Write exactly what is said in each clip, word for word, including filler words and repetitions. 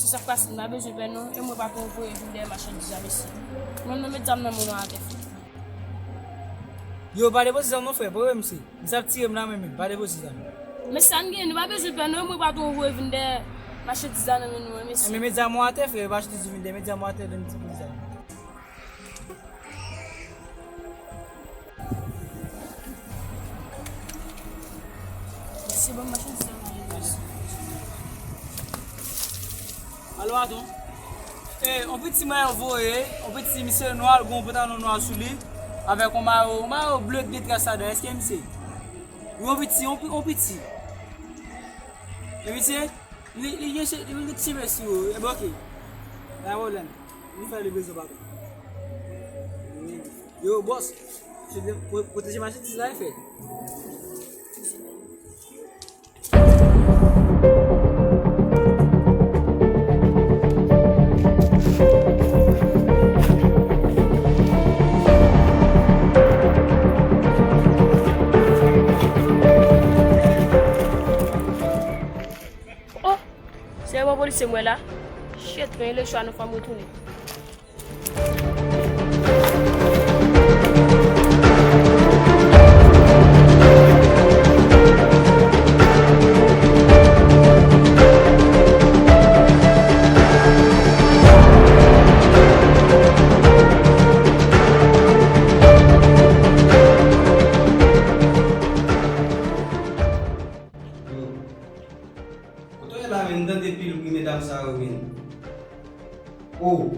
Sa k pase, m pa bezwen pè non, e mwen pa konn voye vin dèyè machandiz la, mesye. Mwen menm, met zam nan men w atè, frè. Yo, pa depoze zam non, frè, pa wè misye. Misye ap tire m nan men, men, pa depoze zam. Men sa n gen, nou pa bezwen pè non, e mwen pa konn voye vin dèyè machandiz la nan men nou, mesye. Men met zam ou atè, frè, machandiz ou vin dèyè, met zam ou atè, lè m depoze zam. Mesye, ban m machandiz la, mwen ale. Alo, atann. E, on piti mwen voye, on piti misye nwa, l gen yon pantalon nwa sou li, avèk yon mayo, yon mayo ble k gen tras ladan, èske misye? Wi, on piti, on pi-, on piti. E misye, li, li gen che-, li gen cheve sou yo, e bòke. Pa gen pwoblèm. Nou fè livrezo, patwon. Yo, bòs, se byen, pwo-, pwoteje machandiz la, e fè. Oh! Se yon polisye m wè la. Shit, men le chwa nou fè m retounen. Kote w ye la, men? M tande pil bri medam sa yo, men. Oh,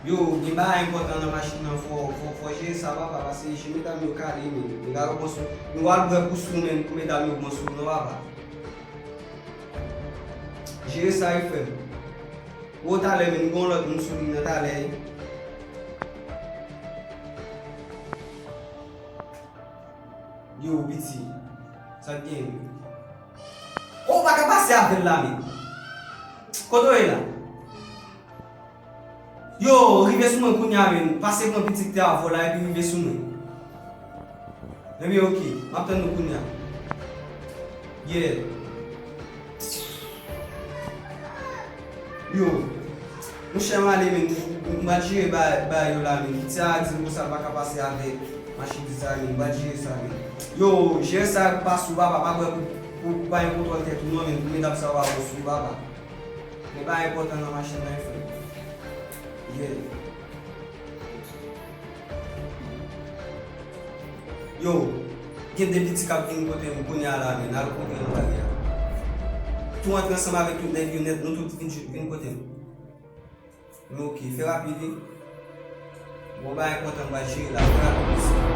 yo, gen bagay enpòtan nan machin nan, fò, fò, fò jere sa, papa, paske je medam yo kale, men. Nèg yo pran sou, nou al bwè pou sou, men, pou medam yo pran sou, non, papa. Jere sa, wi, frè m. Wo talè, men, m gon lòt moun sou liy nan talè, wi. Yo, piti, sa k gen? Ou pa ka pase avè l la, men. Kote w ye la? Yo, rive sou mwen kounye a, men. Pase pran pitit te a, vola, epi rive sou mwen. Ebyen, oke. M ap tann nou kounye a. Yeah. Yo, monchè, m ale, men, m pral jere ba, ba yo la, men. Piti a di m konsa l pa ka pase avèk machandiz la, men. M pral jere sa, men. Yo, jere sa, pase ou, papa, pa bwè pou, pou, pou pa gen kontwòl tèt ou, non, men, pou medam sa yo pa pran sou ou, papa. Men pa enpòtan nan machin nan, frè. Yeah. Yo, gen de piti k ap vin kote m kounye a la, men, al kote nou bagay a. Tou antre ansanm avèk tout nèg yo nèt, nou tout vin, vin kote m. Men oke, fè rapid, wi. Bon, bagay enpòtan m pral jere la, fè rapid, mesye.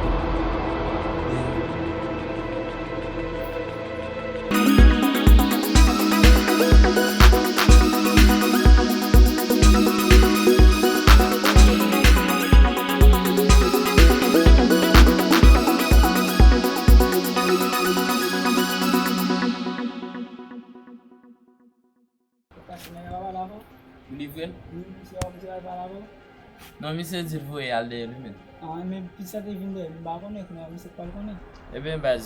Pase nèg la pa pale avè w? Ou livre l? Wi, misye, misye pa pale avè w? Non, misye di l voye al dèyè li menm. Ah, men piti sa te vin dèyè, m pa konnen, kounye a misye k pral konnen. Ebyen, baz,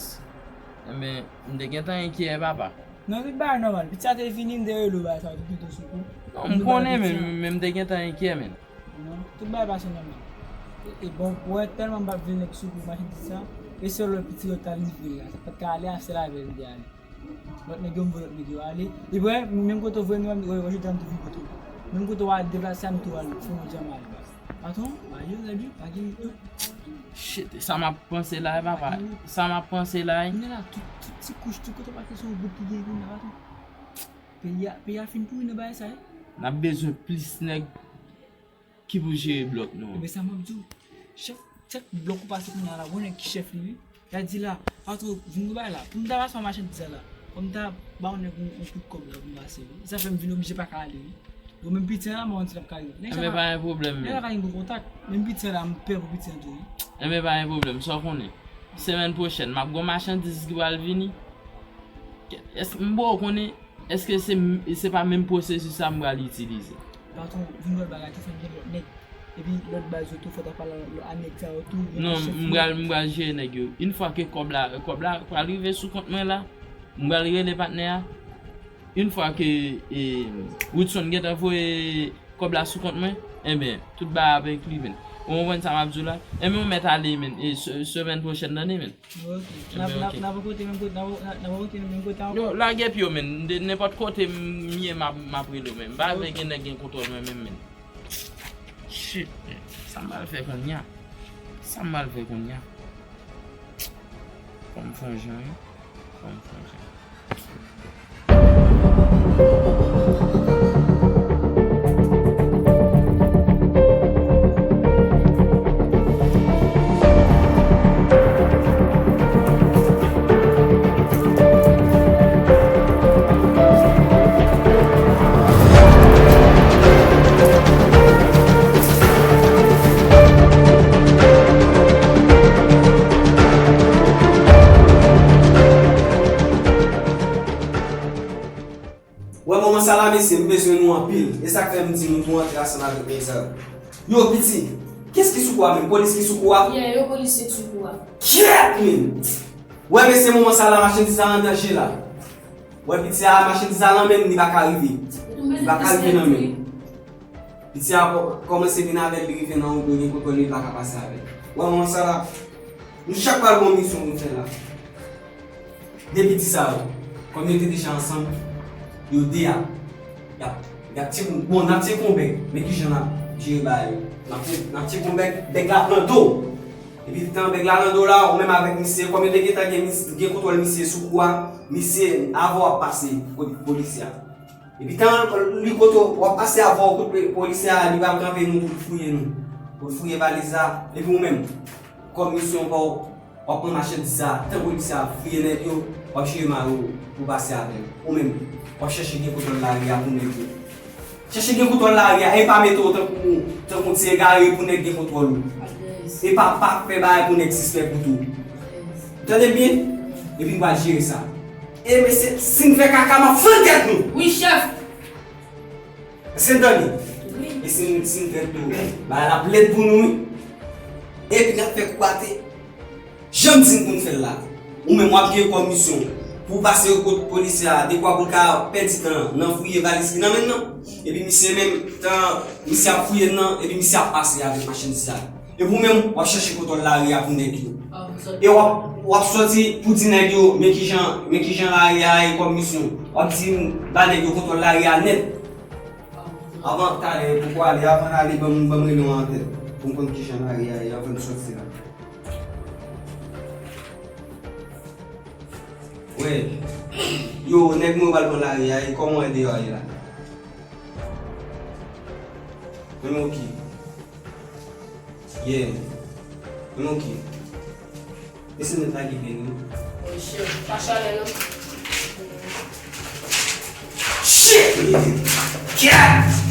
ebyen, m te gentan enkyè, papa. Non, tout bagay nòmal. Piti sa te vini, m te rele w, bagay sa yo te pito sou kou. Non, m konnen, men, men m te gentan enkyè, men. Non, tout bagay pase nòmal. E, e bon, wè, tèlman m p ap vle nèg sou kou machandiz sa, e sèl lòt piti yo t al livre l la, sa pa t ka ale a, sèl avè l m te ale. Lòt nèg yo, m voye lòt nèg yo ale. Epi wè, menm kote w voye m yo, wè, wè, jodi a m tou vin kote w. Menm kote w al deplase a, m tou al fè yon djanm ale. Patwon, pa gen rèd wi, pa gen tou. Shit, sa m ap panse la, e papa. Sa m ap panse la, e. Kounye a la, tout, tout ti kouch, tout kote w pase se yon gwoup ki gen kounye a, patwon. Peyi a, peyi a fin pouri nan bagay sa, e. N ap bezwen plis nèg ki pou jere blòk nou an. Ebyen, sa m ap di w. Chèf, chèf blòk ou pase kounye a la, bon nèg ki chèf li, wi. Y a di la, patwon, vin pou bagay la. Pou m ta pase pa machandiz la, fò m ta ba yon nèg yon, yon kout kòb la pou m pase, wi. Sa fè m vin oblije pa ka ale, wi. Bon, menm piti an la, m pa konn si l ap ka rive. Nèg sa pa, pa gen pwoblèm, nèg la pa gen bon kontak. Menm piti an la, m pè pou piti an tou, wi. Enben, pa gen pwoblèm, sa w konnen. Semèn pwochèn, m ap gen yon machandiz ki pral vini. Èske m ba w konnen? Èske se, se pa menm pwosesis sa m pral itilize? Patwon, vin wè bagay tou fè gen lòt nèg. Epi lòt baz yo tou fò ta pale a nèg sa yo tou. Non, m pral, m pral jere nèg yo. Yon fwa ke kòb la, kòb la pral rive sou kont mwen la, m pral rele patnè a. Yon fwa ke e, Woodson gentan voye kòb la sou kont mwen, enben, tout bagay ap enkli, men. Ou konprann sa m ap di w la? Enben, ou mèt ale, men. E se- semèn pwochèn, tande, men. Ok. N ap- Ebyen, n ap- ok. N ap rankontre menm kote, n ap- n ap rankontre menm kote ankò? Non, lage pye w, men. De- nenpòt kote m ye, m ap- m ap rele w, men. M pa vle gen nèg gen kontwòl mwen menm, men. Shit, men. Sa m pral fè kounye a? Sa m pral fè kounye a? Fò m fè yon jan, wi. Fò m fè yon jan. Wè moman sa la, mesye, m bezwen nou anpil. E sa k fè m di nou pou antre ansanm avèk nèg sa yo. Yo, piti, kiyès ki sou kou a menm? Polis ki sou kou a? Yeah, yo, polis ki sou kou a. Kyèt, men! Wè, mesye, moman sa la, machandiz la an danje la. Wè, piti a, machandiz la nan men m, li pa ka rive. Li pa ka rive nan men m. Piti a kò- kòmanse vin avè l, li rive nan wout, li gen kontwòl, li pa ka pase avè l. Wè, moman sa la, nou chak pral gon misyon pou n fè la. De piti sa yo, kòm yo te deja ansanm, yo de a, y ap, y ap tcheke, bon, n ap tcheke yon bèg, men kijan n ap jere bagay yo. N ap tcheke, n ap tcheke yon bèg, bèg la pran do. Epi tan bèg la nan do la, ou menm avèk misye, kòm yo te gentan gen mis- gen kontwòl misye sou kou a, misye, avè w ap pase kote polisye a. Epi tan li kote w ap pase avè w kote polisye a, li pral kanpe nou pou l fouye nou, pou l fouye valiz la. Epi ou menm, kòm misyon pa w, w ap pran machandiz sa, tan polisye a ap fouye nèg yo, w ap chire mari w pou w pase avè l. Ou menm, w ap chèche gen kontwòl lari a pou nèg yo. Chèche gen kontwòl lari a, e pa mete w tankou, tankou ti egare pou nèg gen kontwòl ou. E pa, pa fè bagay pou nèg sispèk ou tou. Tande byen? Epi n pral jere sa. E mesye, si n fè kaka, m ap fann tèt nou. Wi, chèf. Èske n tande? Wi. E si n, si n fè tou, bagay la ap lèd pou nou, wi. Epi n ap fè kou ate. Jan m di n pou n fè l la. Ou menm w ap gen kòm misyon pou w pase kot polisye a, dekwa pou l ka pèdi tan nan fouye valiz ki nan men l nan. Epi misye menm, tan misye ap fouye l nan, epi misye ap pase avèk machandiz la. Epi ou menm, w ap chèche kontwòl lari a pou nèg yo. E w ap, w ap sòti pou di nèg yo, men kijan, men kijan lari a ye kòm misyon. W ap di, ba nèg yo kontwòl lari a nèt. Avan talè, poko ale, avan n ale, ban m, ban m rele w antèn. Pou m konn kijan lari a ye, avan n sòti la. Wè, yo, nèg mwen yo pral pran lari a, e kòman w wè deyò a ye la? Mwen, ok. Yeah. Mwen, ok. Mesye, nèt la ki byen, wi. Oh, shit. Pa chalè, non? Shit! Kèt!